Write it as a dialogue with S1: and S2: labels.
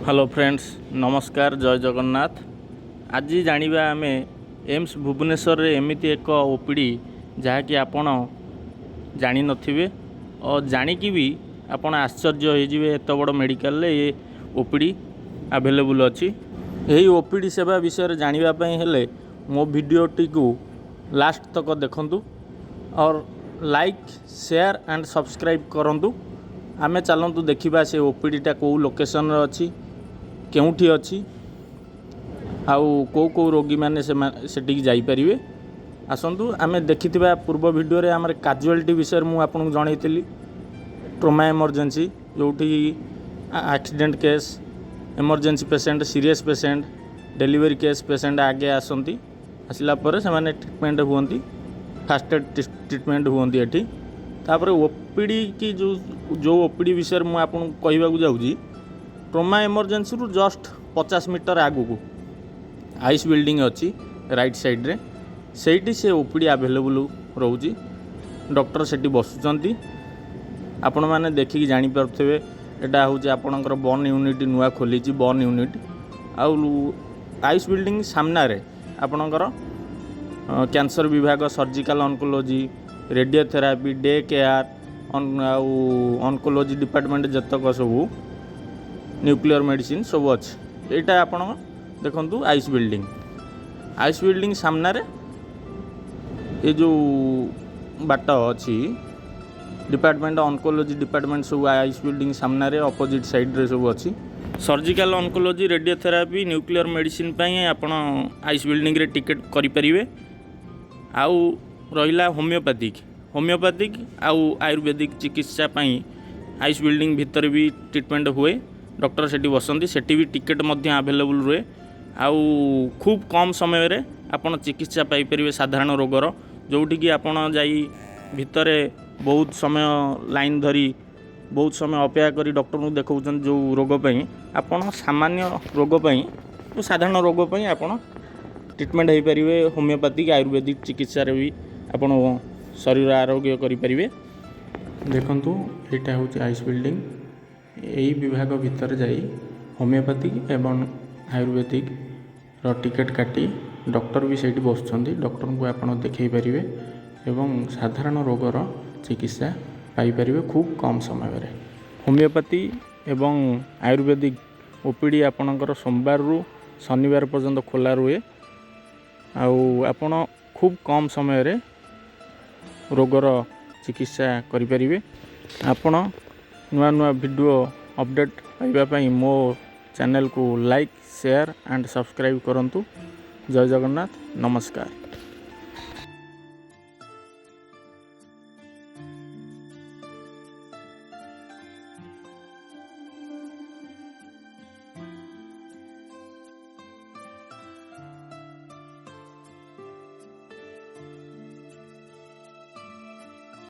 S1: Hello friends, ନମସ୍କାର, ଜୟ ଜଗନ୍ନାଥ। ଆଜି ଜାଣିବା ଆମେ ଏମ୍ସ ଭୁବନେଶ୍ୱରରେ ଏମିତି ଏକ ଓପିଡ଼ି, ଯାହାକି ଆପଣ ଜାଣିନଥିବେ ଓ ଜାଣିକି ବି ଆପଣ ଆଶ୍ଚର୍ଯ୍ୟ ହେଇଯିବେ। ଏତେ ବଡ଼ ମେଡ଼ିକାଲରେ ଏ ଓପିଡ଼ି ଆଭେଲେବୁଲ୍ ଅଛି। ଏହି ଓପିଡ଼ି ସେବା ବିଷୟରେ ଜାଣିବା ପାଇଁ ହେଲେ ମୋ ଭିଡ଼ିଓଟିକୁ ଲାଷ୍ଟ ତକ ଦେଖନ୍ତୁ ଅର୍ ଲାଇକ୍, ସେୟାର ଆଣ୍ଡ ସବସ୍କ୍ରାଇବ୍ କରନ୍ତୁ। ଆମେ ଚାଲନ୍ତୁ ଦେଖିବା, ସେ ଓପିଡ଼ିଟା କେଉଁ ଲୋକେସନରେ ଅଛି, କେଉଁଠି ଅଛି ଆଉ କେଉଁ କେଉଁ ରୋଗୀମାନେ ସେମାନେ ସେଠିକି ଯାଇପାରିବେ। ଆସନ୍ତୁ ଆମେ ଦେଖିଥିବା। ପୂର୍ବ ଭିଡ଼ିଓରେ ଆମର କାଜୁଆଲିଟି ବିଷୟରେ ମୁଁ ଆପଣଙ୍କୁ ଜଣାଇଥିଲି, ଟ୍ରୋମା ଏମର୍ଜେନ୍ସି, ଯେଉଁଠି accident case, emergency patient, serious patient, delivery case patient ଆଗେ ଆସନ୍ତି। ଆସିଲା ପରେ ସେମାନେ ଟ୍ରିଟମେଣ୍ଟ ହୁଅନ୍ତି, ଫାଷ୍ଟ ଏଡ଼୍ ଟ୍ରିଟମେଣ୍ଟ ହୁଅନ୍ତି ଏଠି। ତାପରେ ଓପିଡ଼ି କି ଯେଉଁ ଯେଉଁ ଓପିଡ଼ି ବିଷୟରେ ମୁଁ ଆପଣଙ୍କୁ କହିବାକୁ ଯାଉଛି, ଟ୍ରୋମା ଏମର୍ଜେନ୍ସିରୁ ଜଷ୍ଟ 50 ମିଟର ଆଗକୁ ଆୟୁଷ ବିଲ୍ଡିଂ ଅଛି ରାଇଟ୍ ସାଇଡ଼୍ରେ, ସେଇଠି ସେ ଓପିଡ଼ି ଆଭେଲେବୁଲ୍ ରହୁଛି। ଡକ୍ଟର ସେଠି ବସୁଛନ୍ତି। ଆପଣମାନେ ଦେଖିକି ଜାଣିପାରୁଥିବେ, ଏଇଟା ହେଉଛି ଆପଣଙ୍କର ବର୍ନ ୟୁନିଟ୍, ନୂଆ ଖୋଲିଛି ବର୍ନ ୟୁନିଟ୍। ଆଉ ଆୟୁଷ ବିଲ୍ଡିଂ ସାମ୍ନାରେ ଆପଣଙ୍କର କ୍ୟାନ୍ସର ବିଭାଗ, surgical oncology, radiotherapy, day care ଆଉ ଅନକୋଲୋଜି ଡିପାର୍ଟମେଣ୍ଟ ଯେତକ ସବୁ, ନ୍ୟୁକ୍ଲିୟର ମେଡ଼ିସିନ ସବୁ ଅଛି। ଏଇଟା ଆପଣ ଦେଖନ୍ତୁ, ଆୟୁଷ ବିଲ୍ଡିଂ। ଆୟୁଷ ବିଲ୍ଡିଂ ସାମ୍ନାରେ ଏ ଯେଉଁ ବାଟ ଅଛି, ଡିପାର୍ଟମେଣ୍ଟ, ଅନକୋଲୋଜି ଡିପାର୍ଟମେଣ୍ଟ ସବୁ ଆୟୁଷ ବିଲ୍ଡିଂ ସାମ୍ନାରେ ଅପୋଜିଟ୍ ସାଇଡ଼୍ରେ ସବୁ ଅଛି। Surgical oncology, radiotherapy, nuclear medicine ପାଇଁ ଆପଣ ଆୟୁଷ ବିଲ୍ଡିଂରେ ଟିକେଟ୍ କରିପାରିବେ। ଆଉ ରହିଲା ହୋମିଓପାଥିକ୍। ହୋମିଓପାଥିକ୍ ଆଉ ଆୟୁର୍ବେଦିକ ଚିକିତ୍ସା ପାଇଁ ଆୟୁଷ ବିଲ୍ଡିଂ ଭିତରେ ବି ଟ୍ରିଟମେଣ୍ଟ ହୁଏ। ଡକ୍ଟର ସେଠି ବସନ୍ତି, ସେଠି ବି ଟିକେଟ୍ ମଧ୍ୟ ଆଭେଲେବୁଲ୍ ରୁହେ। ଆଉ ଖୁବ୍ କମ୍ ସମୟରେ ଆପଣ ଚିକିତ୍ସା ପାଇପାରିବେ ସାଧାରଣ ରୋଗର। ଯେଉଁଠିକି ଆପଣ ଯାଇ ଭିତରେ ବହୁତ ସମୟ ଲାଇନ୍ ଧରି, ବହୁତ ସମୟ ଅପେକ୍ଷା କରି ଡକ୍ଟରଙ୍କୁ ଦେଖାଉଛନ୍ତି ଯେଉଁ ରୋଗ ପାଇଁ, ଆପଣ ସାମାନ୍ୟ ରୋଗ ପାଇଁ, ସାଧାରଣ ରୋଗ ପାଇଁ ଆପଣ ଟ୍ରିଟମେଣ୍ଟ ହେଇପାରିବେ। ହୋମିଓପାଥିକ୍, ଆୟୁର୍ବେଦିକ ଚିକିତ୍ସାରେ ବି ଆପଣ ଶରୀର ଆରୋଗ୍ୟ କରିପାରିବେ।
S2: ଦେଖନ୍ତୁ, ଏଇଟା ହେଉଛି ଆୟୁଷ ବିଲ୍ଡିଂ। ଏଇ ବିଭାଗ ଭିତରେ ଯାଇ ହୋମିଓପାଥିକ୍ ଏବଂ ଆୟୁର୍ବେଦିକର ଟିକେଟ୍ କାଟି ଡକ୍ଟର ବି ସେଇଠି ବସୁଛନ୍ତି। ଡକ୍ଟରଙ୍କୁ ଆପଣ ଦେଖାଇ ପାରିବେ ଏବଂ ସାଧାରଣ ରୋଗର ଚିକିତ୍ସା ପାଇପାରିବେ ଖୁବ୍ କମ୍ ସମୟରେ।
S1: ହୋମିଓପାଥି ଏବଂ ଆୟୁର୍ବେଦିକ ଓପିଡ଼ି ଆପଣଙ୍କର ସୋମବାରରୁ ଶନିବାର ପର୍ଯ୍ୟନ୍ତ ଖୋଲା ରୁହେ ଆଉ ଆପଣ ଖୁବ୍ କମ୍ ସମୟରେ ରୋଗର ଚିକିତ୍ସା କରିପାରିବେ। ଆପଣ ନୂଆ ନୂଆ ଭିଡ଼ିଓ ଅପଡ଼େଟ୍ ପାଇବା ପାଇଁ ମୋ ଚ୍ୟାନେଲକୁ ଲାଇକ୍, ସେୟାର ଆଣ୍ଡ ସବସ୍କ୍ରାଇବ୍ କରନ୍ତୁ। ଜୟ ଜଗନ୍ନାଥ, ନମସ୍କାର।